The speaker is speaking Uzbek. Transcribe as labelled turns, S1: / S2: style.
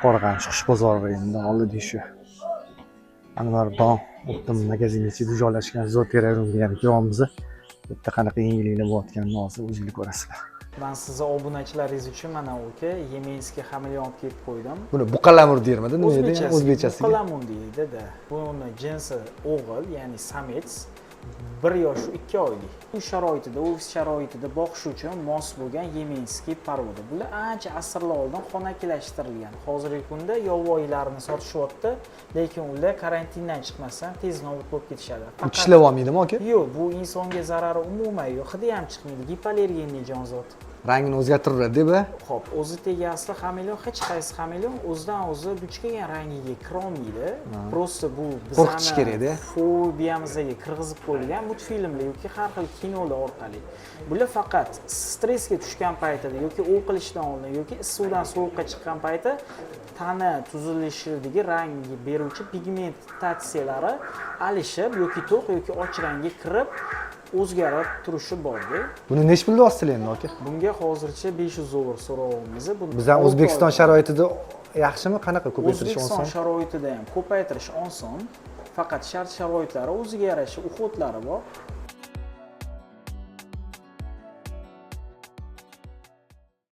S1: Qoraqalpoq Xush bozori endi oldida shu Anvar Don оптом magazini ichida joylashgan Zooterrarium degani kelyapmiz. Bu yerda qanaqa yangiliklar bo'layotganini hozir o'zinglar ko'rasizlar.
S2: Man sizni obunachilaringiz uchun mana, aka, йеменский хамелеон olib kelib qo'ydim.
S1: Buni buqalamur deyilmidi? Nima edi?
S2: O'zbekchasi.
S1: O'zbekchasiga.
S2: Buqalamun deydi-da. Buni jinsi o'g'il, ya'ni самец, 1 yosh 2 oylik. Uy sharoitida, ofis sharoitida boqish uchun mos bo'lgan йеменский порода. Bular ancha asrlar oldin xonakilashtirilgan. Hozirgi kunda yovvoyilarni sotishyapti, lekin ular karantindan chiqmasdan tez nobud bo'lib ketishadi.
S1: Bu tishlab olmaydimi, aka?
S2: Yo'q, bu insonga zarari umuman yo'q, hidi ham chiqmaydi, гипоаллергенный jonzot.
S1: Rangini o'zgartiraveradi bu.
S2: Xo'p, o'zi tegasli хамелеон, hech qaysi хамелеон o'zidan o'zi duch kelgan rangiga kirolmaydi. Просто bu
S1: Qo'rqitish
S2: bizani
S1: kerak-da.
S2: fobiyamizga kirgizib qo'yilgan multfilmlar yoki har xil kinolar orqali. Bular faqat stressga tushgan paytida yoki ov qilishdan oldin yoki issiqdan sovuqqa chiqqan payti tana tuzilishidagi rang beruvchi pigmentatsiyalari alishib, yoki to'q, yoki och rangga kirib, o'zgarib turishi borda.
S1: Buni nechi pulda olsizlar endi, aka?
S2: Bunga hozircha 500 dollar so'rovimiz. Bu
S1: Bizdan
S2: 6
S1: O'zbekiston
S2: oy.
S1: sharoitida yaxshimi? Qanaqa ko'paytirish
S2: O'zbekiston
S1: oson?
S2: sharoitida ham ko'paytirish oson. Faqat shart sharoitlari, o'ziga yarasha уход lari bor.